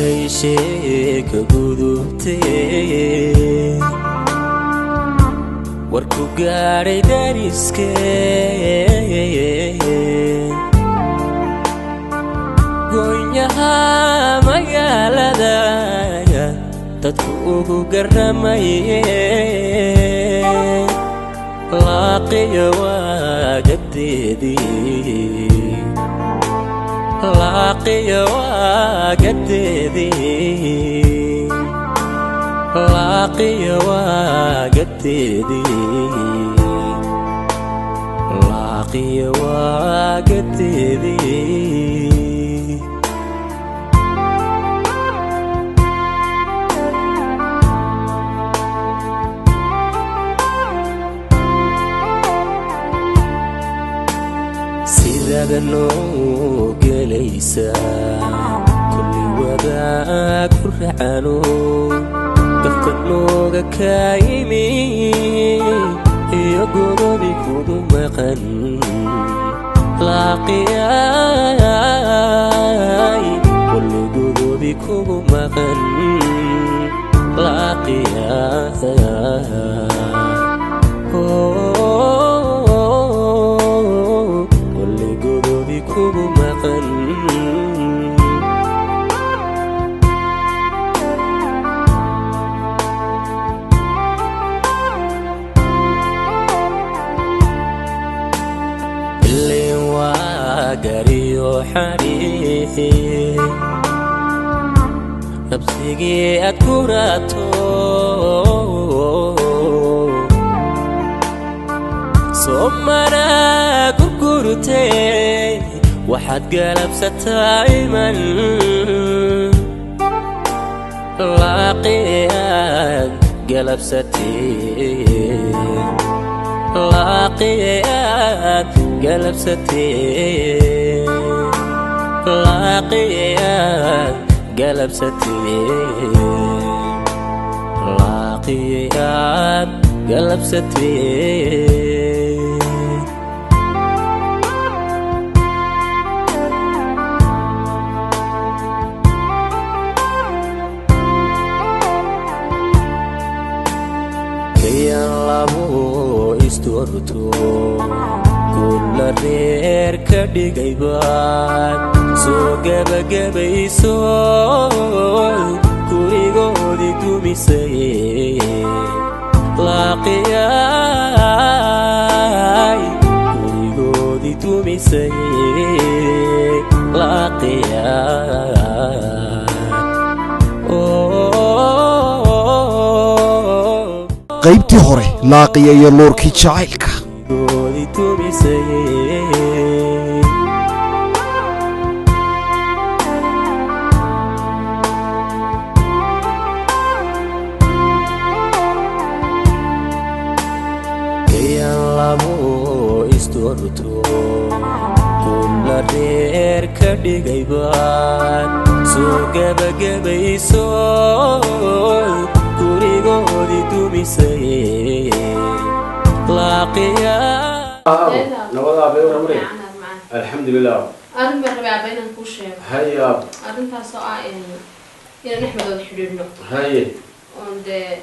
Intay sheeka gudubtay, warku gaadhay dariske, goonyaha magaalada dadku ugu garamaye, laaqiyo waagadeedii, laaqiyo waagadeedii, laaqiyo waagadeedii, laaqiyo waagadeedii. Sidaada noo gelaysaa kulli wadaag ku racano, gafka nooga kaa yimi iyo godobi kugu maqan, laaqiyay kulli godobi kugu maqan, laaqiyay kulli godobi kugu maqan. Ilin waa gariyo xariixi nabsigii aad ku raato, soomana gurgurtay, waxaad galabsataa iman, laaqiyaad galabsatay, laaqiyaad galabsatay, laaqiyaad galabsatay, laaqiyaad galabsatay. Kayan labo isdoorto kulla reer ka dhigaybaad soo gebagabayso, gurigoodii dumisay, laaqiyay gurigoodii dumisay, laaqiyay. Qaybtii hore, Laaqiya iyo luurkii jacaylka. Goodii dumisay. Kayan labo isdoorto kulla reer ka dhigaybaad soo gebagabayso, gurigoodii dumisay, laaqiya. Nabad aabe, waramare? Alxamdulilah. Arrin baan rabay aaba inaan kuu sheego. Haye aab. Arrintaasoo ah inaan Axmedooda xidhiidhno. Haye. Oon dee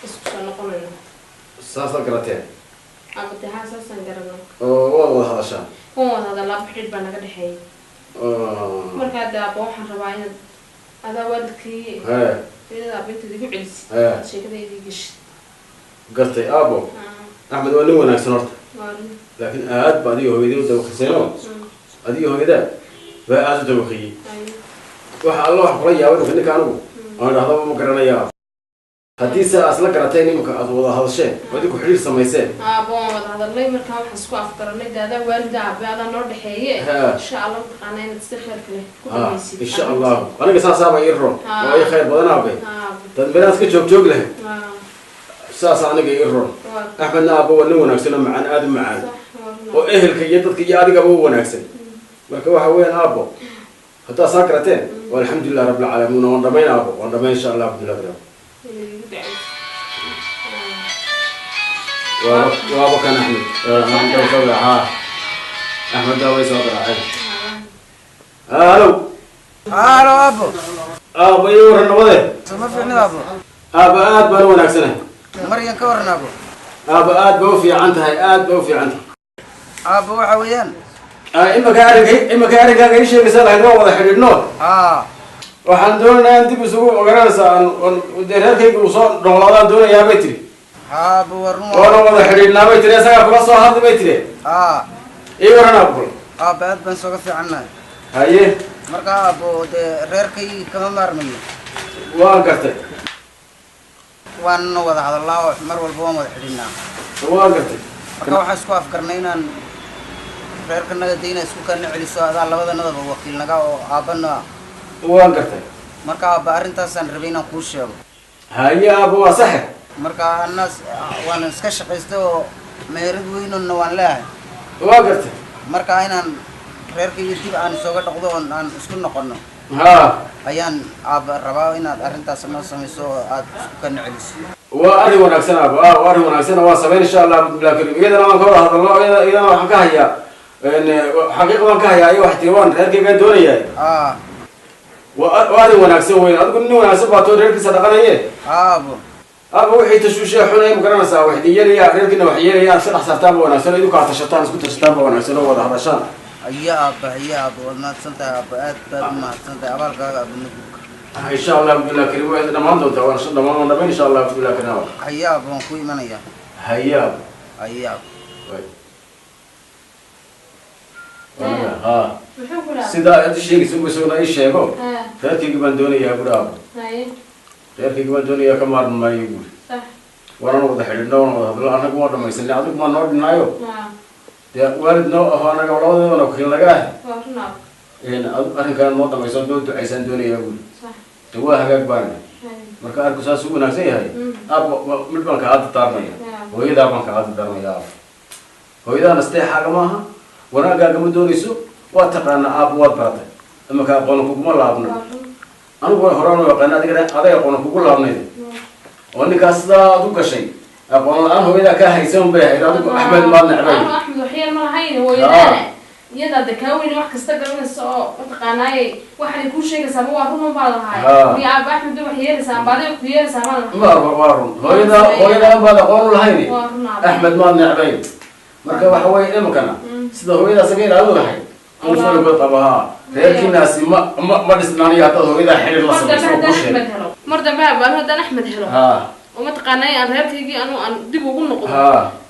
isku soo noqonayno. Saasaad garateen? Aaba dee haa, saasaan garano. Oo waad wada hadashaan? Waan wada hadallaa, xidhiidh baa naga dhexeeyay. Markaa dee aaba waxaan rabaa inaad adaa waalidkii inaad aaba intaad igu celisid sheekada idii geshid. Gartay aabo. Axmed waa nin wanaagsan horta, laakiin aad ba adiga hooyadii u dawakiseenoo adiga hooyadaa baa aada u dawakiyey. Waxa alla waxa kula yaabay imika ninka anigu aan idhahdaba ma garanayaa, haddii se aad isla garateen imika aad wada hadasheen oo idinku xidhiir samayseen. Aaba waan wada hadalnay, markaa waxaan isku afgaranay dee adaa waalida aabe adaa noo dhexeeye, insha Allah mataqaanaa inaad si khayrka leh ku dhamaysid. Insha allahu aniga saasaaba ii roon oo ii khayr badan aabe, dad meelahaas ka joog joog leh, saas aniga ii roon. Axmedna aaba waa nin wanaagsan oo macaan, aada u macaan, oo ehelka iyo dadka iyo adigaba u wanaagsan. Marka waxa weeyaan aabo, haddaad saa garateen waa alxamdulilah rabbilcaalamiin, waan dhamayn aabo, waan dhamayn insha allah abdullah. Waaba waaba kan Axmed soo garaaca, Axmed daa way soo garaaceen. Halo. Halo aabo. Aabo ii waran nabade. Sama fiicnid aabo. Aabo aad baan u wanaagsanahay. Maryan ka waran aabo. Aabo aad ba u fiican tahay, aad ba u fiican tahay. Aabo waxa weeyaan imaka arrinkaaga ii sheegaysaa lahayd waan wada xidhiidhno. Waxaan doonaynaa in dib isugu ogaanaysaa dee reerkayga uu soo dhoolaadaan doonayaa bay tiri. Aabo warun waana wada xidhiidhnaa bay tiri, isagaa kula soo hadli bay tiri. Ii waran aabo. Aabo aad baan sooga fiicannahay. Haye. Marka aabo dee reerkaygii kama maarmayo. Waan gartay. Waanna wada hadallaa oo mar walba waan wada xidhiidhnaa. Waan gartay. Marka waxaan isku afgarnay inaan reerkanaga dee inaa isku kaana celiso adaa labadanadaba wakiilnaga oo aabbana. Waan gartay. Marka aabba arrintaasaan rabay inaan kuu sheego. Haye aabba waa saxe. Marka anna waan iska shaqaystay oo meherad weynonna waan leeyahay. Waan gartay. Marka inaan reerkayga dib aan isooga dhaqdo oon aan isku noqono. Ayaan aabba rabaa inaad arrintaas noo samayso oo aad isku kana celiso. Waa arrin wanaagsan aabba, waa arrin wanaagsan, waa samayn insha Allah bismillah karim. Iyadana waan ka wada hadalno, iyadana waxaan ka hayaa xaqiiq baan ka hayaa iyo wax tiri waan reerkaygaan doonayaa. Waa arrin wanaagsan weyn, adigu nin wanaagsan baa too reerkiisa dhaqanaye. Aabo. Aabba wixii tashuushee xunay ma garanaysaa, wax idin yeelaya reerkiina wax yeelaya aad iska dhex saartaan ba wanaagsan, idinku aad tashataan, isku tashataan ba wanaagsan oo wada hadashaan. Haya aabba, haya aabba, waad mahadsantahay aabba, aad baad u mahadsantahay, abaalkaaga aabba nagubka. Insha Allah bismillah karim way dhamaan doontaa, waan dhamaan waan dhamayn insha Allah bismillah karim. Haya aabba waan ku imanayaa. Haya aabba. Haya aabba. Sidaa aad sheegaysa unba isaguna ii sheego. Reerkaygii baan doonayaa buuri aabbo. Reerkaygii baan doonayaa ka maarmi maayo buuri. Waanana wada xidhiidhno, waana wada hadalno, annagu waan dhamaysanay, adigu maa noo dhinaayo. Dee waalid noo aho annaga labadoodana wakiil naga ah. Arrinkaan noo dhamayso noo ducaysaan doonayaa buuri. Dee waa hagaag baana. Marka arinku saas u wanaagsan yahay. Aabbo mid baan kaa dardaarmaya. Hooyadaa baan kaa dardaarmaya aabbo. Hooyadaana steexaaga maaha, wanaagaaga ma doonayso, waa taqaanaa aabbo waad baratay. Imaka aqoon kuguma laabna. Anigu horaan u yaqaana adigana aday aqoon kugu laabnayd. Oo ninkaas sidaa aad u gashay aqoon la-aan hooyadaa kaa haysan bay ahayd, adigu Axmed maad necbay. Axmed waxyeel ma lahayn hooyadaana. Iyadaa de kaa weyn wax kasta garanaysa oo mataqaanaaye waxaanay kuu sheegaysaa ma waa run baa lahaay. Iyo aabba Axmed wax yeelaysaa amba adiga ku yeelaysaa ma lahayn. Ma waa run. Hooyadaa hooyadaa baad aqoon u lahayn. Axmed maad necbayn. Marka waxa weeye imikana sida hooyadaas aga ilaalin lahayd un faligood qaba haa. Reerkiinaasi ma dhisnaaniyo haddaad hooyadaa xidhiir la samayso oo kuu sheegay. Mar dambe aabba anu haddaan Axmed helo oo mataqaanaaye aan reerkaygii anu aan dib ugu noqdo.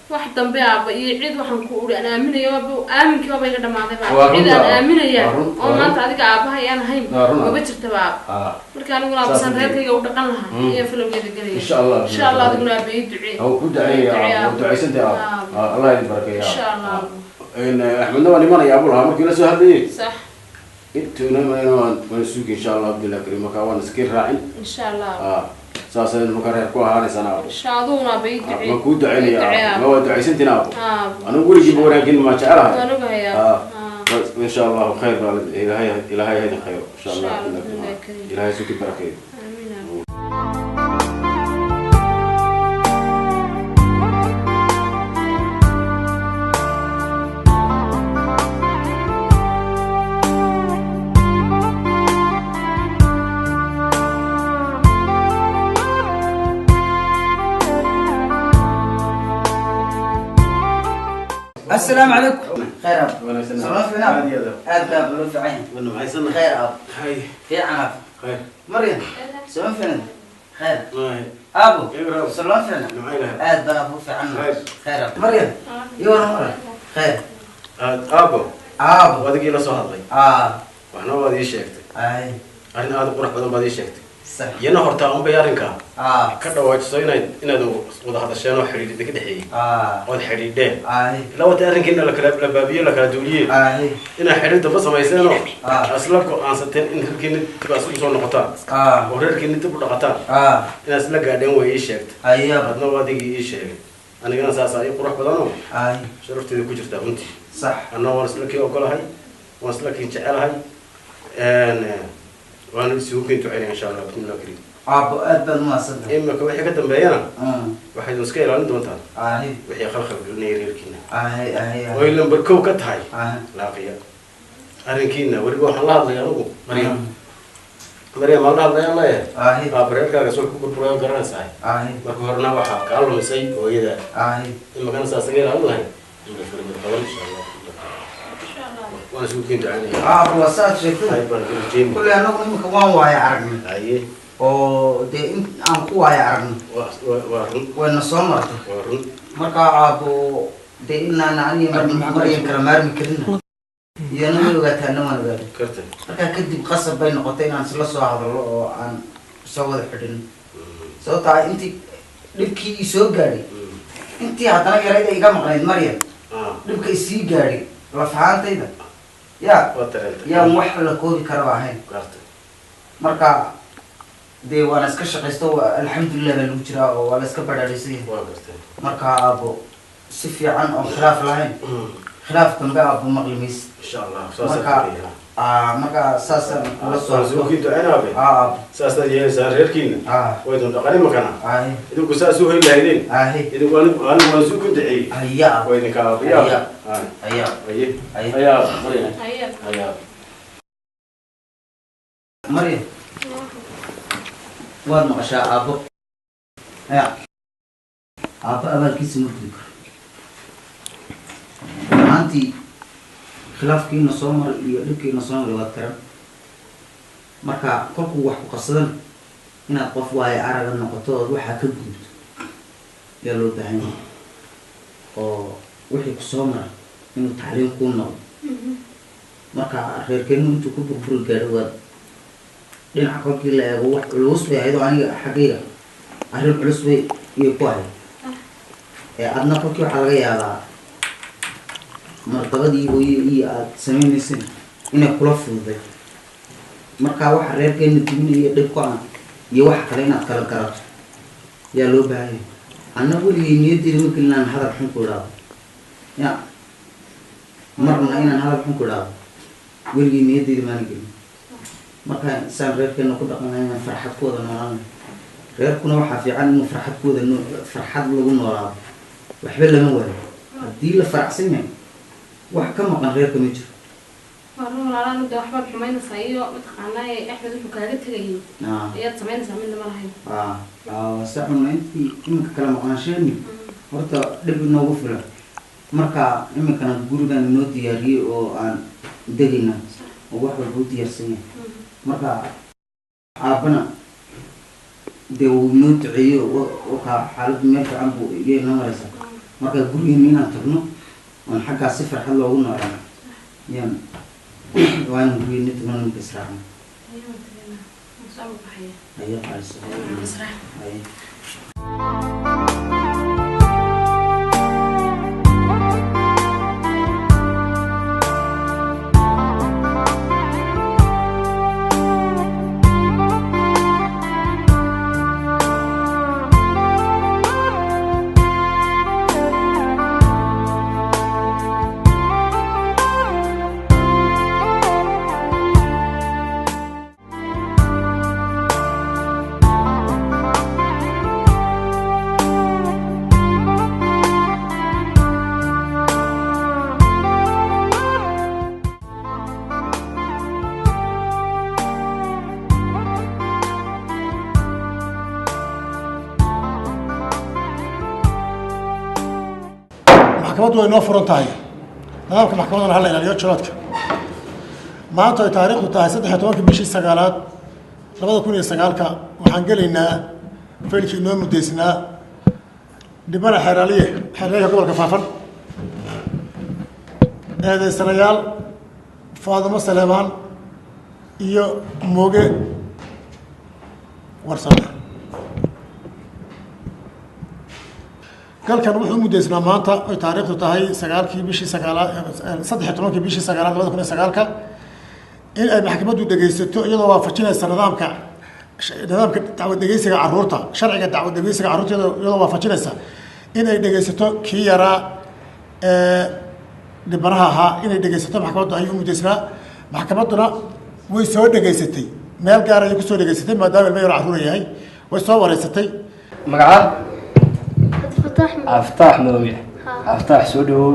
Wax dambe aabba iyo cid waxaan ku uri aan aaminayo aabba aaminkii baaba iga dhamaaday baa cid aan aaminaya oo maanta adiga aabbaha ayaan ahayn maba jirtaba aabba. Marka aniguna aabasaan reerkayga u dhaqan lahaa ayaan falowgeeda gelaya. Insha Allah. Insha Allah adiguna aabba ii ducee. Haw ku duceeya, waa ducaysantahay aabba. Allah idin barakeeya. Insha Allah. Axmedna waan imanaya abu lahaa markii la soo hadlayay. Sax. Intuuna imanayna waan sugi insha Allah bismillah karim, marka waan iska raacin. Insha Allah. Saasay marka reer ku ahaanaysaan aabbo. Insha aduuna aabba ii ducee. Ma kuu ducaynaya, ma waa ducaysantiin aabbo. Anigu weligiiba wanaagin ma jecelahay. Waan ogahay. Insha Allah khayr baa ilaahay ilaahay ha idin khayro insha Allah ilaahay suki barakeeyo. Aamiin. السلام عليكم. خير أب. سلام فينا. أب أب لو في عين. خير أب. في عين. خير. مريم. سلام فينا. خير. أبو. سلام فينا. أب أبو في عين. خير أب. مريم. يورا مرة. خير. أبو. أبو. وهذا كي لا سو هذلي. waxna waad ii sheegtay. Arrin aad u qurux badan baad ii sheegtay. Iyana horta un bay arrinka ka dhawaajiso inaad wada hadasheen oo xidhiidh idinka dhexeeyey. Ood xidhiidheen. Ilaa wata arrinkiina la kala baabiyo la kala duuliyey. Inaad xidhiidh damba samayseen oo isla go'aansateen in reerkiina dib aad isugu soo noqotaan. Oo reerkiina dib u dhaqataan. Inaad isla gaadheen way ii sheegtay. Adna waa adigii ii sheegay. Anigana saasaa ii qurux badanoo sharafteeda ku jirtaa runtii. Anna waan isla kii ogolahay, waan isla kii jecelahay. Waan isugu keen duceynaya insha Allah bismillah karim. Aabbo aad baad umahadsantahay. Imika wixii ka dambeeyana waxayd iska ilaalin doontaan wixii khalkhal gelinaya reerkiina. Oy lambar kow ka tahay laaqiya arrinkiina. Weliba waxaan la hadlaya anigu Maryam. Maryam ma hadlayaa leeyahay Ahi. Aabareerkaaga soo ku burburaya garanaysaa Ahi. Marka horena waxaa kaa lumisay hooyada Ahi. In magana saas aga ilaalin lahayn in la fulimad qaban insha Allah waan isugu keeni ducaynaya. Aabo waa saad sheegtay. Khayr baan ku rajeynaya. Kulley annagu iminka waan waaya aragnay. Haye. Oo dee in aan ku waaya aragnay. Waa run. Wayna soo martay. Waa run. Marka aabo dee inaan aniga Maryam kala maarmi karin. Iyana way ogaataa anna waan ogaaday. Kartay. Markaa kadib qasab bay noqotay inaan isla soo hadallo oo aan soo wada xidhino. Sababta ah intii dhibkii i soo gaadhay intii haddana yarayda iga maqnayd Maryam dhibka isii gaadhay lafahaantayda yaa waa tareentay. Yaan wax la koobi karaba ahayn. Kartay. Marka dee waana iska shaqaysto alxamdulilah baa lagu jiraa oo waa la iska badhaadhaysan yahay. Waa gartay. Marka aabo si fiican oo khilaaf lahayn khilaaf dambe aabo maqli maysid. Insha Allah saas marka marka saasaan kula soo waan isugu keeni ducaynaa abe. Aabo. Saasaad yeelaysaa reerkiina. Way doon dhaqani makana. Ahi. Idinku saas u heli lahaydeen. Ahi. Idinku anigu waan isugu keeni duceeyey. Haya. Waa idinka aabiyaa. Haya. Haya. Haye. Haye. Hayaa Maryam. Haye. Hayaa. Maryam waad maqashaa aabbo. Ya aabbo abaalkiisa ma gudi karo. Maantii khilaafkiina soo maray iyo dhibkiina soo maray waad karan. Marka kolkuu wax ku qabsadan inaad qof waayo araga noqoto ood waxaa ka gudubto yaa loo baahan yahay oo wixii ku soo mara inuu tacliim kuu noqdo. Marka reerkeenu intuu ku burburi gaadho waad dhinaca kolkii la eego wax culus bay ahayd oo aniga xaggayga arrin culus bay iyay ku ahayd. Ee adna kolkii waxaa laga yaabaa martabadii hooyo iyo aad samaynayseen inay kula fududay. Marka waxa reerkeena duminaya dhib ku ah iyo wax kale inaad kala garato yaa loo baahan yahay. Anna weligay niyaddeyda ma gelin inaan hadal xun ku idhaahdo. Ya marna inaan hadal xun ku idhaahdo weligay niyaddeyda maana gelin. Marka saan reerkeena ku dhaqanay inaan farxad ku wada noolaanay. Reerkuna waxaa fiican inuu farxad ku wada farxad lagu noolaado. Waxba lama waayo. Haddii la faraxsan yahay wax ka maqan reerka ma jiro. Waa run walaalaan de waxbaad xumaynaysaa iyo mataqaanaa Axmed wuxuu kaaga tegayay ayaad samaynaysaa midna ma lahayn. Waa cunna intii iminka kala maqnaansheeni horta dhib inoogu filan. Marka iminkana gurigan inoo diyaariyey oo aan degayna oo wax walba u diyaarsan yahay. Marka aabbana dee wuu inoo duceeyo wakaa xaaladdu meel fiican buu iyay noo maraysaa. Marka gurigeena inaan tagno oon xaggaas si farxad loogu noolaano yaan waa inaan gurigeena tagno ninka israacno. Haye qaaliso. Haye. Maxkamaddu way noo furan tahay. Nidaamka maxkamaddana hala ilaaliyo joloodka. Maanta ay taariikhdu tahay 13-kii bishii sagaalaad 2009 waxaan gelaynaa faylkii inoo muddaysnaa dhibana xeeraaliye xeeryaha gobolka Faafan eedeysanayaal Faadumo Saleebaan iyo Mooge Warsame. Galkan wuxuu muddaysnaa maanta ay taariikhdu tahay 9-kii bishii sagaalaad 13-kii bishii sagaalaad 2009 in ay maxkamaddu dhegeysato iyadoo waafajinaysa nidaamka dacwad dhegeysiga carruurta sharciga dacwad dhegeysiga carruurta iyadoo waafajinaysa in ay dhegeysato kii yaraa ee dhibanaha ahaa inay dhegeysato maxkamaddu ayuu u muddaysnaa. Maxkamadduna way soo dhegeysatay meel gaar ayay kusoo dhegeysatay maadaama ilmo yar carruur yahay way soo wareysatay. Magaca Aftaax Madoobe. Aftaax soo dhawow.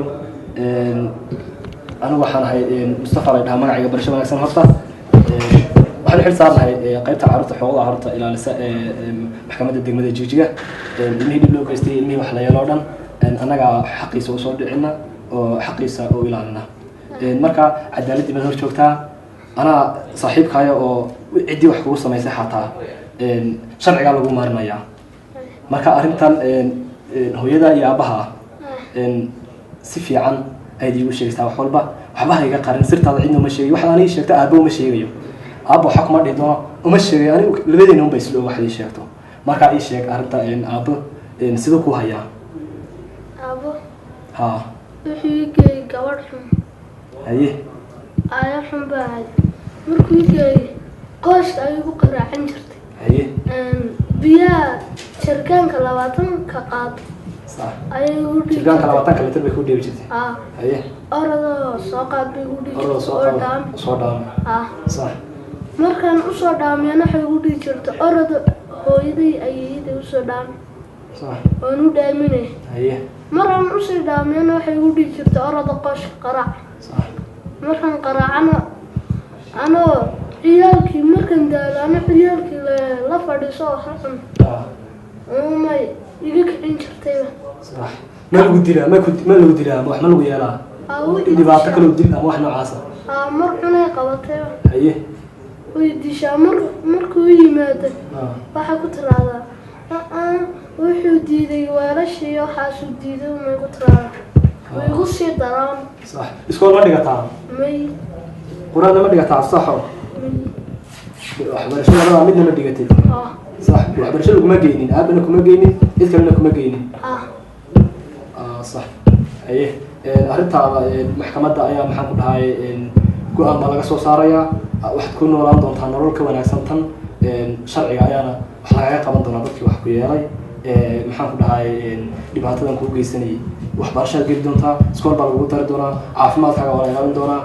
Anigu waxaan ahay Mustafa la dhahaa magacayga barasho wanaagsan horta. Waxaan xil saarnahay qaybta carruurta, xuquuqda carruurta ilaalisa ee maxkamadda degmada Jigjiga. Ilmihii dhib loo geystay, ilmihii wax la yeelo dhan, annaga xaqiisa usoo dhicina oo xaqiisa u ilaalina. Marka cadaaladdii baad hor joogtaa, anaa saaxiibkaayo oo ciddii wax kugu samaysay xataa sharcigaa lagu maarinayaa. Marka arrintan hooyada iyo aabbaha si fiican ayaad iigu sheegaysaa wax walba, waxba ha iga qarin, sirtaada cidna uma sheegayo. Waxaad aniga sheegto aabba uma sheegayo, aabba waxa kuma dhihi doono, uma sheegayo, anigu labadeena unba isla og waxaad ii sheegto. Marka ii sheeg arrinta aabbo siduu ku hayaa? Aabo. Ha. Wuxuu ii geeyey gabadh xun. Haye. Aaya xun baa ahayd. Markuu ii geeyey, qooshka ayuu ku qaraacan jirtay. Haye. Biyaha jarkaanka 20-ka qaado ayay igu dhihi Jirgaanka jirtay. 20-ka litir bay ku dhiibi jirtay? Aa. Haye. Orodoo soo qaad bay igu dhihi Orodoo jirtay soo oo qaad. Dhaami. Soo dhaami. Aa. Markaan usoo dhaamiyana, waxay igu dhihi jirtay, orodo hooyaday ayeeyaday usoo dhaami. Waan u dhaaminay. Haye. Markaan usii dhaamiyana, waxay igu dhihi jirtay, orodo qooshka qaraac. Markaan qaraacana, anoo ciyaalkii markaan daalo, ano ciyaalkii la fadhiiso oo ha cun umay iga kicin jirtayba. Sax. Ma lagu dilaa? Ma ku ma lagu dilaa ama wax ma lagu yeelaa? Aa, way Dhibaato dishaa. Kale u dil ama wax noocaasa? Aa, mar cunay qabatayba. Haye. Way dishaa. Markuu u yimaado, waxaa ku tiraahdaa, aa, wuxuu diiday weelashii, waxaasuu diiday umay ku tiraahdaa, way igu sii daraan. Sax. Iskool ma dhigataa? May. Qur-aanna ma dhigataa? Saxo? May. Waxbarasho labadaa midna ma dhigatay? Ah. Sax. Waxbarasho laguma geynin, aabana kuma geynin, cid kalena kuma geynin? Ah. Ah, sax. Haye. Arrintaada maxkamadda ayaa, maxaan ku dhahay, go-aan baa laga soo saarayaa. Waxaad ku noolaan doontaa nolol ka wanaagsan tan. Sharciga ayaana wax lagaga qaban doonaa dadkii wax ku yeelay, maxaan ku dhahay, dhibaatadan kuu geysanayay. Waxbarashaad geli doontaa, iskool baa lagugu dari doonaa, caafimaadkaaga waa la ilaalin doonaa,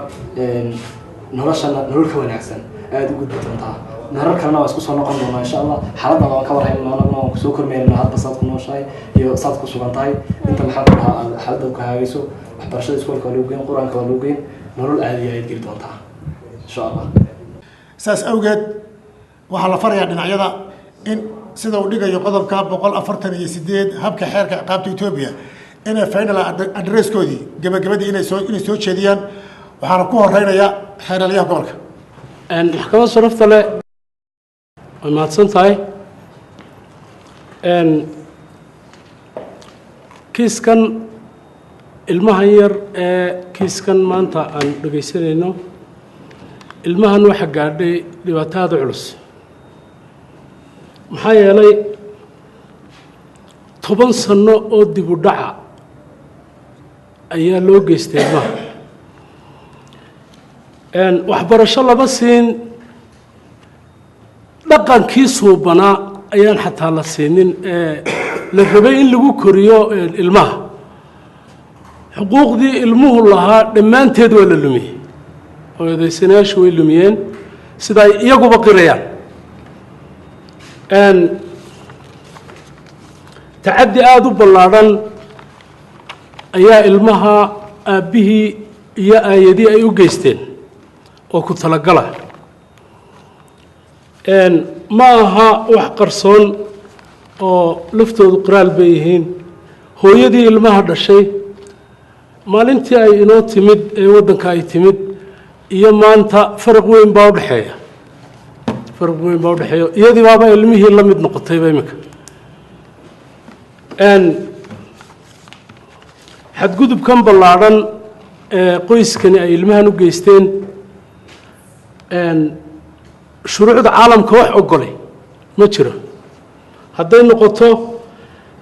noloshana nolol ka wanaagsan aada u gudbi doontaa. Marar kalena waa isku soo noqon doonaa, insha Allah. Xaaladda waan ka warhaynaa, anaguna waan kusoo kormeerinaa hadba saad ku nooshahay iyo saad ku sugan tahay. Inta, maxaan ku dhahaa, aad xaaladda ku hagaagayso, waxbarashada iskoolka waa lagu geyn, qur-aanka waa lagu geyn, nolol caadiya ayaad geli doontaa, insha Allah. Saas awgeed waxaa la farayaa dhinacyada in sida uu dhigayo qodobka 148 habka xeerka ciqaabta Etoobiya inay final addresskoodii gebagabadii inay soo jeediyaan. Waxaana ku horeynaya xeeralyaha gobolka. Maxkamad sharafta leh, way mahadsan tahay. Kiiskan ilmahan yar ee kiiskan maanta aan dhegaysanayno, ilmahan waxa gaadhay dhibaato aada u culus, maxaa yeelay 10 sano oo dib u dhaca ayaa loo geystay ilmaha. Waxbarasho lama siin, dhaqankii suubanaa ayaan xataa la siinin ee la rabay in lagu koriyo ilmaha. Xuquuqdii ilmuhu lahaa dhammaanteed waa la lumiyey oo eedaysanayaashu way lumiyeen, sida ay iyaguba qirayaan. Tacaddi aada u ballaadhan ayaa ilmaha aabbihii iyo aayadii ay u geysteen oo ku talagala. Ma aha wax qarsoon oo laftoodu qiraal bay yihiin. Hooyadii ilmaha dhashay, maalintii ay inoo timid ee waddanka ay timid iyo maanta faraq weyn baa udhexeeya, faraq weyn baa udhexeeya. Iyadii baaba ilmihii la mid noqotayba iminka. Xadgudubkan ballaadhan ee qoyskani ay ilmahan u geysteen, shuruucda caalamka wax ogolay ma jiro. Hadday noqoto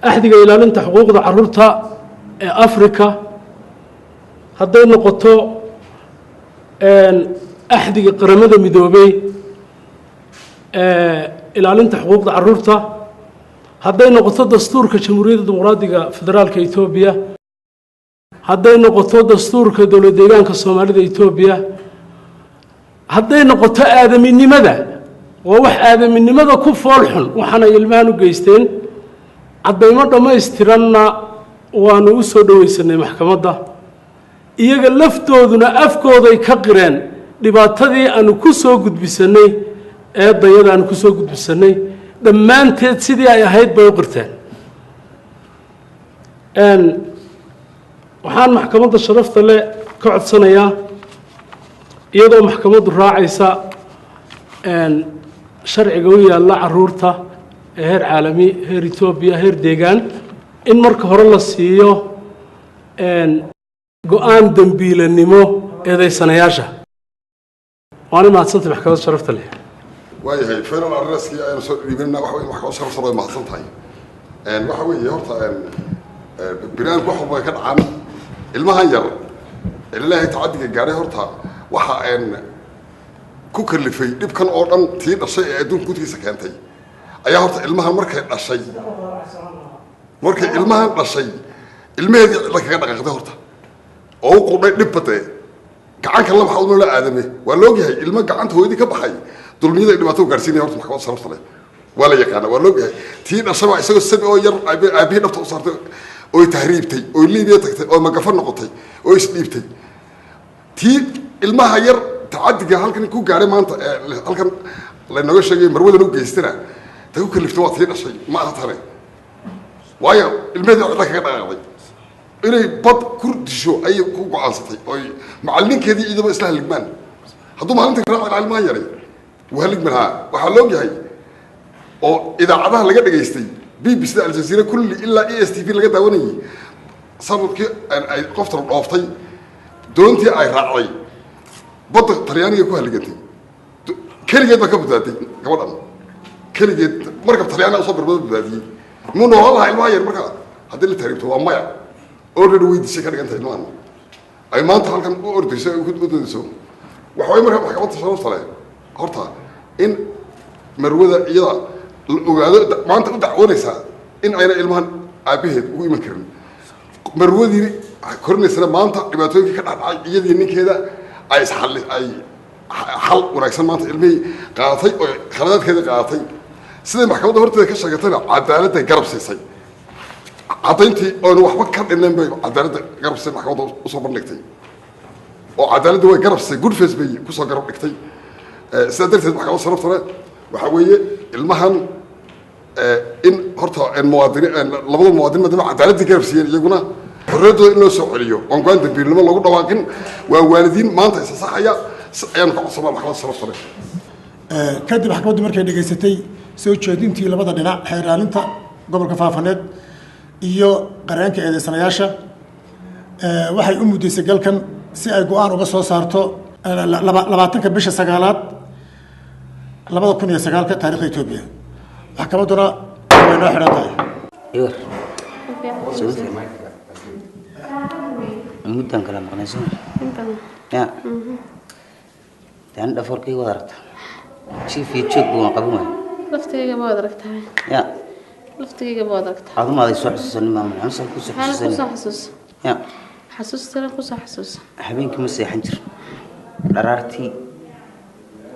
axdiga ilaalinta xuquuqda carruurta ee Africa, hadday noqoto axdiga Qaramada Midoobey ee ilaalinta xuquuqda carruurta, hadday noqoto dastuurka Jamhuuriyadda Dimuqraadiga Federaalka Etoobiya, hadday noqoto dastuurka Dowlad Deegaanka Soomaalida Etoobiya, hadday noqoto aadaminimada, waa wax aadaminimada ku fool xun waxaanay ilmahan u geysteen. Caddaymo dhammaystiranna waanu u soo dhoweysanay maxkamadda. Iyaga laftooduna afkooday ka qireen dhibaatadii aanu ku soo gudbisanay. Eedayada aanu kusoo gudbisanay dhammaanteed sidii ay ahayd bay u qirteen. Waxaan maxkamadda sharafta leh ka codsanayaa, iyadoo maxkamaddu raacaysa sharciga u yaalla caruurta ee heer caalami, heer Etoobiya, heer deegaan, in marka hore la siiyo go-aan dembiilanimo eedaysanayaasha. Waana mahadsantay maxkamadda sharafta leh. Waayahay, final arreskii ayanu soo dhiibanna. Waxa weye, maxkamadda sharafta way mahadsan tahay. Waxa weeye, horta binaadamku wax walba way ka dhacaan. Ilmahan yar ilaahay tacadiga gaadhay, horta waxa ku kalifay dhibkan oo dhan tii dhashay ee adduunka gudkiisa keentay ayaa horta ilmahan markay dhashay, markay ilmahan dhashay, ilmaheedii cidla kaga dhaqaaqday horta oo u qudhay dhib badee gacanka la maxaa noola aadame. Waa la ogyahay ilmo gacanta hooyadii ka baxay dulmiyada ay dhibaato u gaarsiinaya. Horta maxkamad sharafta leh waa la yaqaana, waa la ogyahay. Tii dhashay baa isagoo sabi oo yar aabihii dhabta u saartay oy tahriibtay oo Liibiya tagtay oo magafa noqotay oo isdhiibtay. Tii ilmaha yar tacadiga halkan ku gaadhay maanta ee halkan laynooga sheegay marwadan u geystana ta ku kaliftay waa tii dhashay, ma aha tane. Waayo, ilmaheedii cidla kaga dhaqaaqday, inay bad ku disho ayay ku go-aansatay oy macallinkeedii iyadaba isla haligmaan. Hadduu maalinta raaci lahaa ilmahan yaray wuu haligmi lahaa. Waxaa la ogyahay oo idaacadaha laga dhageystay, BBC, Aljazeera, kulli ilaa ESTV laga daawanayay, sanadkii ay qoftan dhooftay doontii ay raacday badda Talyaaniga ku haligantay, keligeed baa ka badbaaday gabadhan. Keligeed markab Talyaaniga usoo birbada badbaadiyey. Muu noolaan lahaa ilmaha yar markaa haddii la tahriibto? Waa maya. Already way dishay ka dhigan tahay ilmahan ay maanta halkan u ordayso ay u doodayso. Waxa way marka maxkamadda sharafta leh horta in marwada iyada la ogaado maanta u dacwoonaysaa in ayna ilmahan aabaheed ugu iman karin. Marwadii korinaysana maanta dhibaatooyinkii ka dhacdhacay iyadii ninkeeda ay isxalli ay xal wanaagsan maanta ilmihii qaadatay oo khaladaadkeeda qaadatay. Siday maxkamadda horteeda ka sheegatayna cadaaladday garab siisay, caddayntii oonu waxba ka dhinayn bay cadaaladda garab siisay, maxkamadda usoo bandhigtay oo cadaaladda way garab siisay, good faith bay kusoo garab dhigtay. Sidaa darteed maxkamadda sharafta leh waxaa weeye ilmahan in horta muwaadini labada muwaadin maadaama cadaaladdii garab siiyeen, iyaguna xorriyaddooda in loo soo celiyo oon go-aan dambiilnimo loogu dhawaaqin. Waa waalidiin maanta isa saxaya ayaanu ka codsanaa maxkamadda sharafta leh. Kadib maxkamaddu markay dhegaysatay soo jeedintii labada dhinac, xeer ilaalinta gobolka Faafaneed iyo qareenka eedeysanayaasha, waxay u muddeysay galkan si ay go-aan uga soo saarto 20-ka bisha sagaalaad 2009-ka taarikhda Etoobiya. Maxkamadduna way noo xidhan tahay. Iwar soo muddan kala maqnay soo ya daan dhafoorkayga wad aragtaa, jiif iyo joog buu waan qaban waaya. Laftigayga waad aragtaa. Ya. Laftigayga waad aragtaa. Aduma aday soo xusuusanin, maama, maxaan kusoo maxaana xusuusanin? Kusoo xasuus. Ya. Xasuustana kusoo xasuus. Habeenkii ma seexan jir, dharaartii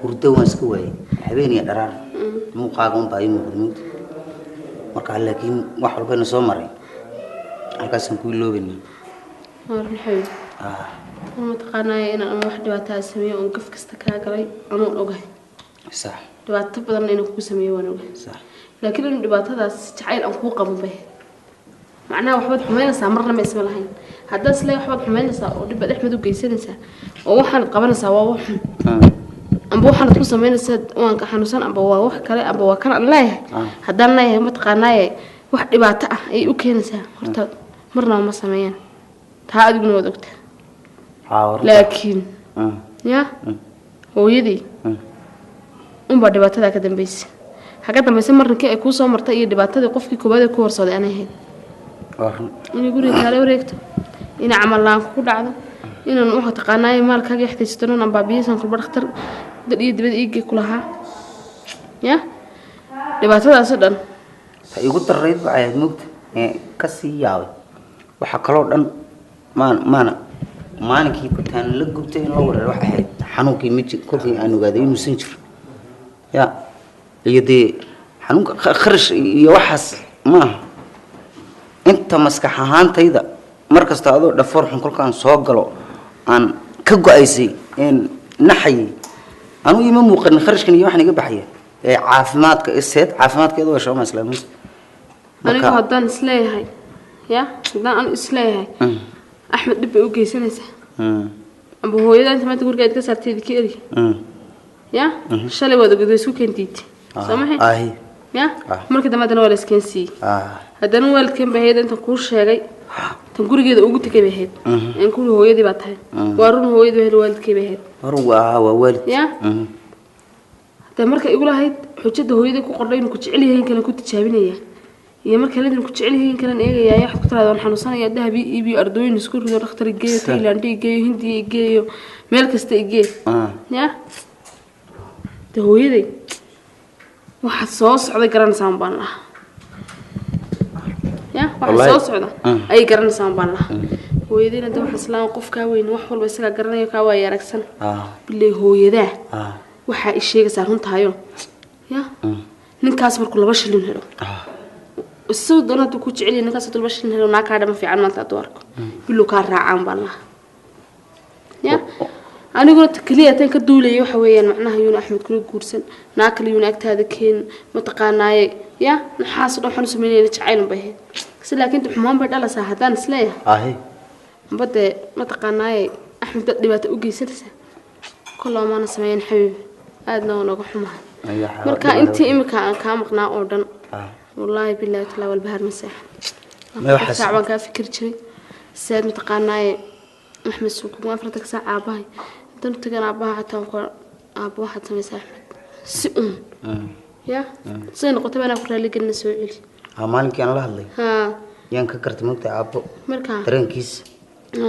hurdo waan iska waayay, habeen iyo dharaar muuqaaga unbaa ii muuqda mugdi marka. Laakiin wax walbayna soo maray halkaasaan ku iloobayna. Waa run, xabiib. Mataqaanaya inaan ama wax dhibaataa sameeyo oon gaf kasta kaa galay anuun ogahay. Dhibaato badanna inaan kugu sameeyo waan ogahay. Laakiin inuu dhibaatadaas jacayl aan kuu qaban bay macnaha waxbaad xumaynaysaa marna ma isma lahayn. Haddaad isle waxbaad xumaynaysaa oo dhib baad Axmed u geysanaysaa oo waxaanad qabanaysaa waa wax xun amba waxaanad ku samaynaysaa waan ka xanuunsan amba waa wax kale amba waa kan aan leeyahay, haddaan leeyahay mataqaanaaye wax dhibaato ah ayay u keenaysaa, horta marnaba ma sameeyaan taa, adiguna waad ogtaa. Laakiin ya hooyadii unbaa dhibaatadaa ka dambeysay, ha ka dambaysa marninkii ay kuu soo martay iyo dhibaatadii qofkii koowaad ee ku horsooday anay ahayd inay guriga kaala wareegto, inay camal la-aan kugu dhacdo, inaan waxa taqaanaaye maalkaaga yaxtaysato ambaa biyasan kulba dhakhtar dad iyo dibad iigay ku lahaa ya dhibaatadaasoo dhan. Ta igu darayd waxay ahayd mugta ee ka sii yaabay waxaa kaloo dhan maan maana maalinkii kutaan la gubtay in la wareer waxay ahayd xanuunkii mid kolkii aan ogaaday inuusan jiro ya iyo dee xanuunka kharash iyo waxaas maaha. Inta maskax ahaantayda mar kasta adoo dhafoor xun kolkaan soo galo aan ka go-aysay een naxayay. Anigu ima muuqanin kharashkan iyo waxaan iga baxaya ee caafimaadka iseed caafimaadkeedu waa shaqo islaamis. Anigu haddaan isleeyahay ya haddaan anu isleeyahay Axmed dhib bay u geysanaysaa amba hooyada inta maanta guriga aad ka saartay idinka eri ya shalay waad oged way isku keentiiti soo maxay ya markii dambe haddana waa la iskeen siiyey haddana waalidkeen bay ahayd intan kuu sheegay tan gurigeeda ugu tegay bay ahayd in kuli hooyadii baa tahay waa run hooyadii bay waalidkay bay ahayd run waa waalid ya hadda marka igu lahayd xujada hooyadii ku qordhay inuu ku jecel yahay in kale ku tijaabinaya iyo marka kale inuu ku jecel yahay in kale eegaya waxaad ku tiraahdaa waan xanuunsanayaa dahab ii iibiyo ardooyin isku rido dhakhtar geeyo Thailand geeyo Hindiya geeyo meel kasta geeyo ya de hooyaday waxa soo socday garanaysaa baan lahaa ya waxa soo socda ay garanaysaa baan lahaa hooyadayna de waxa islaan qofka weyn wax walba isaga garanayo ka waa yaragsan bilay hooyadaa waxa i sheegaysaa runtahayo ya ninkaas markuu 2 shilin helo isoo doona tuu ku jecel yahay ninkaas 2 shilin helo naa ka dhama fiican maanta aad arko bilow ka raacaan baan lahaa ya aniguna kaliya tan ka duulay waxa weeyaan macnaha yuuna Axmed kula guursan naa kale yuuna agtaada keen ma taqaanaaye ya naxaas dhan waxaan sameynayna jacayl bay ahayd si laakiin xumaan bay dhalaysaa haddaan isleeyahay bade ma taqaanaaye Axmed dad dhibaato u geysanaysa kollow maana sameeyeen xabiib aadna waa nooga xumahay marka intii imika aan kaa maqnaa oo dhan wallaahi billaahi talaa walbahaar ma seexan saac baan kaa fikir jiray saad ma taqaanaaye Axmed suuq ugu afarta saac aabahay intan tagan aabaha xataa ku aabo waxaad samaysaa Axmed si uun ya si noqotay baan ku raali gelin soo celi maalinkii aan la hadlay yaan ka kartay mugta aabo marka dareenkiis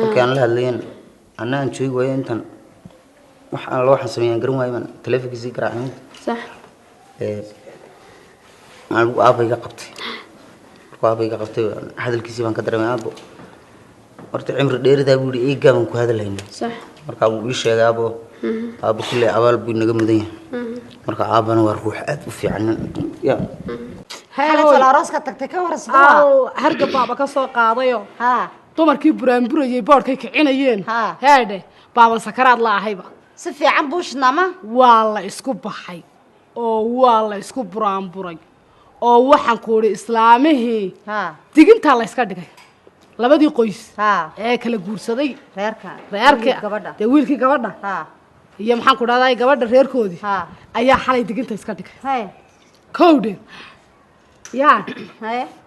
markii aan la hadlayn anna aan joogi waayo intan wax aan loo xasameeyaan garan waayo man taleefankiisii garaacay sax anigu aabayga qabtay markuu aabayga qabtay hadalkiisii baan ka dareemay aabo horta cimri dheeridaa buu yidhi eegaa baan ku hadalhaynaa sax marka wuu ii sheegay aabo aabo kulley abaal buu inaga mudan yahay marka aabana waa ruux aad u fiican ya arooska tagtay ka warasdo hargab baaba ka soo qaadayo dumarkii buraanburayay boodhkay kicinayeen heedhe baaban sakaraad la ahayba si fiican buushnama waa la isku baxay oo waa la isku buraanburay oo waxaan ku idhi islaamihii digintaa la iska dhigay labadii qoys ee kala guursaday reerka reerka dee wiilkii gabadha iyo maxaan ku dhahdaa gabadha reerkoodii ayaa xalay diginta iska dhigay kowdhe ya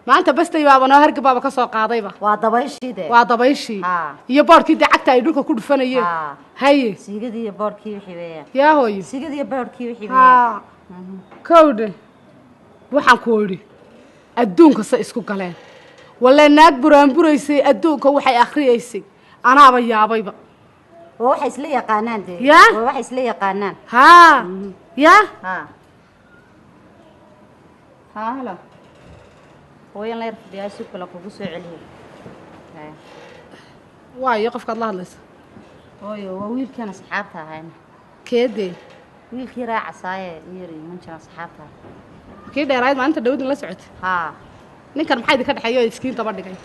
maanta bastay baaba noo hargab baaba ka soo qaadayba waa dabayshii de waa dabayshii iyo boodhkii dee cagta ay dhulka ku dhufanayeen haye siigadii iyo boodhkii wixii weeyaan yaa hooyo siigadii iyo boodhkii wixii weeyaan kowdhe waxaan ku idhi adduunka se isku galeen walle naag buraanburaysay adduunka waxay akhriyaysay anaaba yaabayba waa waxay isla yaqaanaan dee ya waa waxay isla yaqaanaan haa ya haa halo hooyan la yar fadhiyaa si kale kugu soo celiyay waayo qofkaad la hadlaysa hooyo waa wiilkan asxaabta ahayna keedee wiilkii raacasaaye yar iman jiran asxaabta kii dheerayd maalinta dhawdin la socotay haa ninkan maxaa idinka dhexeeyo oo iskiin daba dhigay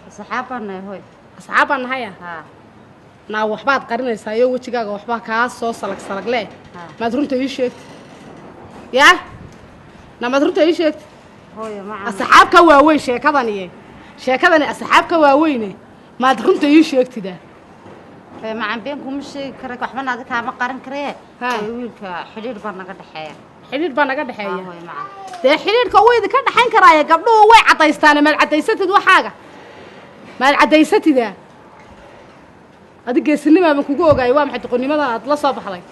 asxaab baan nahay hooy asxaab baan nahaya haa naa waxbaad qarinaysaa iyo wejigaaga waxbaa kaa soo salag salag leh maad runta ii sheegtay yaa naa maad runta ii sheegtay hooyo ma asxaab ka waaweyn sheekadani sheekadani asxaab ka waaweyne maad runta ii sheegtidaa macan been kuma sheegi kara waxbana adiga kaama qarin karee wiilka xidhiidh baa naga dhexeeya xidhiidh baa naga dhexeeya dee xidhiidhka wuu idinka dhexayn karaaye gabdhuhu way caddaystaane maad caddaysatid waxaaga maad caddaysatidaa adig geesinimaaban kugu ogaayay waa maxay doqonnimadan aad la soo baxday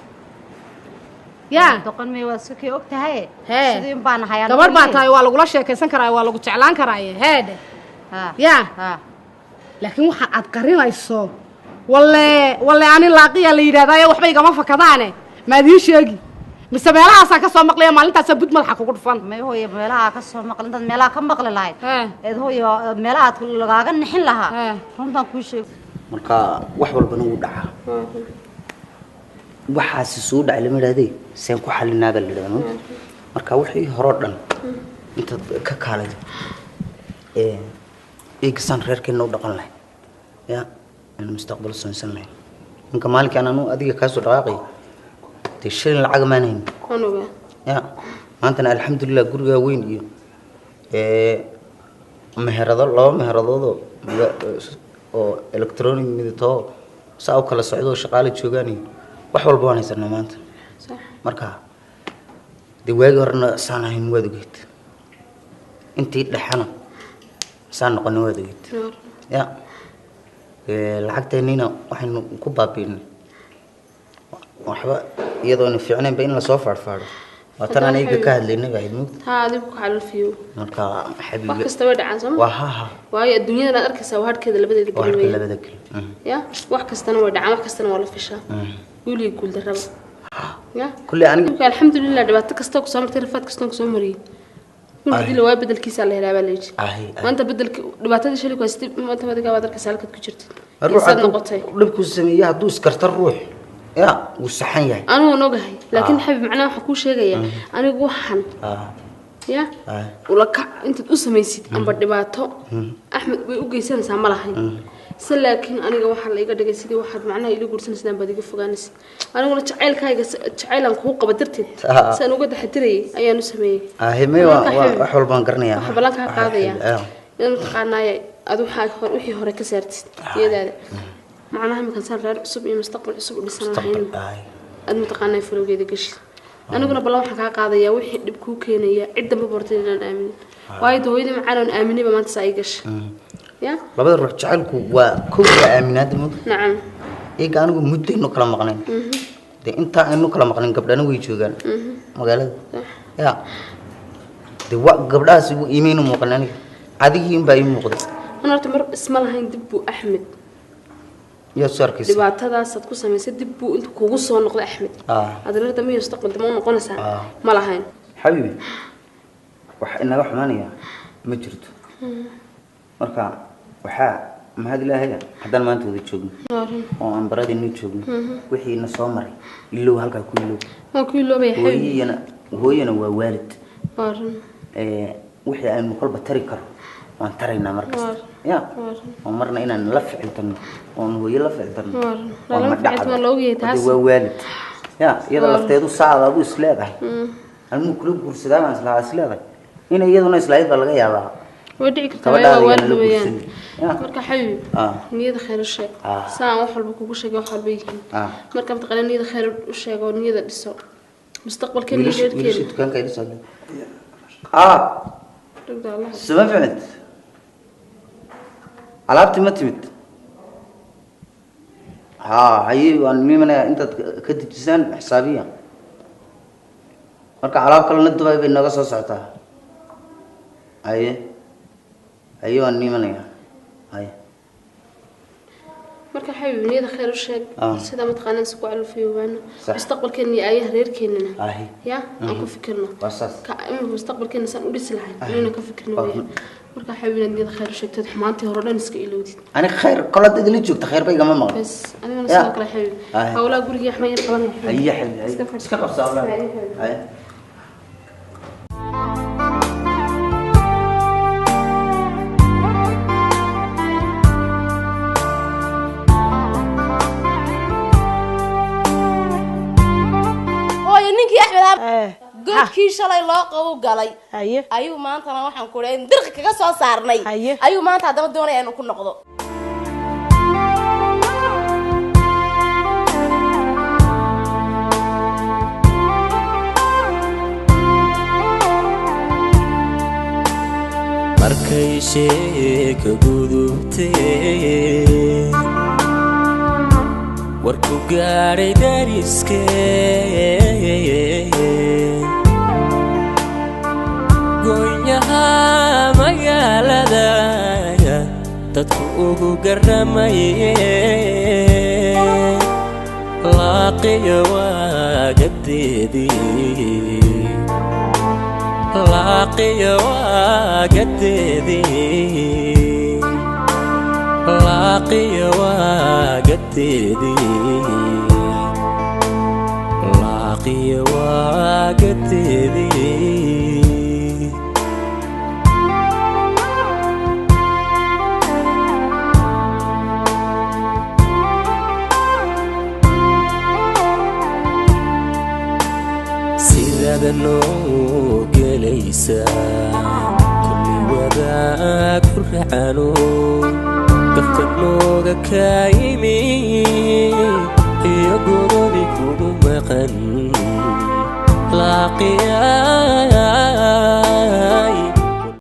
ya doqon may waa sukii og tahay hee sidii un baan ahay gabadh baa tahay waa lagula sheekaysan karaaye waa lagu jeclaan karaaye heedhe ya laakiin waxaan aad qarinayso walle walle ani laaqiya la yidhahdaaye waxba igama fakadaane maad ii sheegi mise meelahaasaa ka soo maqlaya maalintaasaa bud madaxa kugu dhufan may hooyo meelaha ka soo maqlin intaad meelaha ka maqli lahayd eed hooyo meelaha aad lagaaga nixin lahaa runtaan kuu sheeg marka wax walbana wuu dhacaa waxaasi soo dhacay lama idhahdee seen ku xalinaa baa la yidhahdaa marka wixii horoo dhan intaad ka kaalaydo eegasaan reerkeenna u dhaqan lahayn ya aan mustaqbal samaysan lahayn ninka maalinkaan anu adiga kaa soo dhaqaaqay Dee shilin lacag maan hayn. Waan ogaa. Ya maantana alxamdulilah gurigaa weyn iyo meherado, laba meheradoodoo oo electronic miditoo saa u kala socdo oo shaqaale joogaan iyo wax walba waan haysanaa maanta. Sax. Marka dee waagii horena saan ahayn waad ogeyd, intii dhexana saan noqonay waad ogeyd. Ya lacagteennina waxaynu ku baabiinay waxba iyadoona fiicnaynba in lasoo faadhfaadho. Waa tan aniga ka hadlaynay baa ahayd mugta. Haa, adigu ku xalal fiyo. Marka wax xabiibi kasta way dhacaan sooma? Waa ha ha. Waayo adduunyadan aad arkaysaa waa harkeeda labadeeda waa gelin harka weeyaan. Labada gelin. Ya wax kastana way dhacaan, wax kastana waa la fishaa, guul iyo guul darraba ya. Kulley aniga Imika alxamdulilah dhibaato kasta kusoo martay, rafaad kasta kusoo mariyay, wiil hadii la waayo bedelkiisa la helaa baa la yidhi. Ahi, ahi. Maanta bedelki dhibaatadii shalay ku haystay maanta adigaa baad arkaysaa halkaad ku jirtid. Ruux Isaad hadduu noqotay. Dhibkuu sameeye hadduu iskarta ruux ya wuu saxan yahay. Anigu waan ogahay, laakiin xabib macnaha waxaan kuu sheegayaa anigu waxan ya ula kac intaad u samaysid amba dhibaato Axmed way u geysanaysaa ma lahayn se, laakiin aniga waxaa la iga dhigay sidii waxaad macnaha ila guursanaysidaan baad iga fogaanaysid. Aniguna jacaylkayga jacaylaan kuu qaba darteed si aan uga taxadirayay ayaan u sameeyey. Ahi may waa Marka xabib, wax walbaan garanayaa. Waxaa ballan kaa qaadaya Ah. inaad mataqaanaaye aad waxaa wixii hore ka saartid iyadaada, macnaha iminkan saan reer cusub iyo mustaqbal cusub u dhisan lahayn aad mataqaanaa falowgeeda gashid. Aniguna ballan waxaan kaa qaadayaa wixii dhib kuu keenaya cid damba bortay inaan aaminin, waayo de hooyadii macaan oon aaminayba maanta saa ii gashay ya. Labada ruux jacaylku waa kow, waa aaminaada mug. Nacam. Iyaga anigu muddaynu kala maqnayn. Dee intaa aynu kala maqnayn gabdhana way joogaan magaalada ya. Dee wa gabdhahaas iimaynu muuqan, aniga adigii unbaa ii muuqday. An horta mar isma lahayn dib buu Axmed yaa soo arkaysa dhibaatadaasaad ku samaysay dib buu inta kugu soo noqday Axmed aad reer dambe iyo mustaqbal dambe u noqonaysaa ma lahayn. Xabiibi, wax inaga xumaanaya ma jirto. Marka waxaa mahad ilaahaya haddaan maanta wada joogno oo aan baradeennu joogno. Wixii na soo maray ilow, halkaa ku ilow. Waan ku iloobaya xabiibi. Hooyiyana hooyana waa waalid. Waa run. Wixii aynu kolba tari karo waan taraynaa mar kasta ya, oo marna inaan la ficiltano oon hooyo la ficiltano Waa run. waa Lama ma ficiltano, dhacdo. waa la ogyahay taas. Hade waa waalid ya iyada Waa run. lafteedu saacad adu is leedahay almuu kula guursadaa baan islahaa is leedahay inay iyaduna islahayd baa laga yaabaa. Way dhici kartaa. Gabadhaada waa waalid yaan la weeyaan. guursanin. Marka xabiib, niyada khayr u sheeg. Saan wax walba kugu sheegay wax walba yihiin. Marka mataqaanaa niyada khayr u sheeg oo niyada dhiso mustaqbalkeena iyo wiilasha wiilasha reerkeena. Dukaanka ila socda Dhagda Allah. Suma ficid alaabtii ma timid? Ha haye, waan mimanaya intaad ka dejisaan xisaabiya. Marka alaab kalena Dubai bay nooga soo socotaa. Haye haye, waan mimanaya, haye. Marka xabiib, niyada khayr u sheeg. Sida mataqaanaa si ku calufiyoobaano mustaqbalkeena iyo aayaha reerkeenana ya aan ku fikirno. Waa saas. Ka imika mustaqbalkeena saan u dhisi lahayn inayna ka fikirno weeyaan. Marka xabiib, inaad niyada khayr u sheegtid, xumaantii hore dhan iska ilowdid. Ani khayr kol hadda idinla joogta khayr ba igama maqan. Bas anigana Ya. sidoo kale xabiib. Hawlaha gurigii axmed yar qabanaya. Haye xabiib, haye. Iska fadhi. Iska qabso hawlaha. Haye, xabiib. Haye. Hooyo, ninkii Axmed godkii shalay loo qabu galay ayuu maantana waxaan ku leeyahay dirqi kaga soo saarnay ayuu maanta haddaba doonaya inuu ku noqdo. Markay sheeka gudubtee warku gaadhay dariskee goonyaha magaalada dadku ugu garamaye laaqiyo waagadeedii laaqiyo waagadeedii laaqiyo waagadeedii laaqiyo waagadeedii. Baada noo gelaysa kulli wadaag ku racano gafka nooga kaayimi iyo godobi kugu maqan laaqiyaa.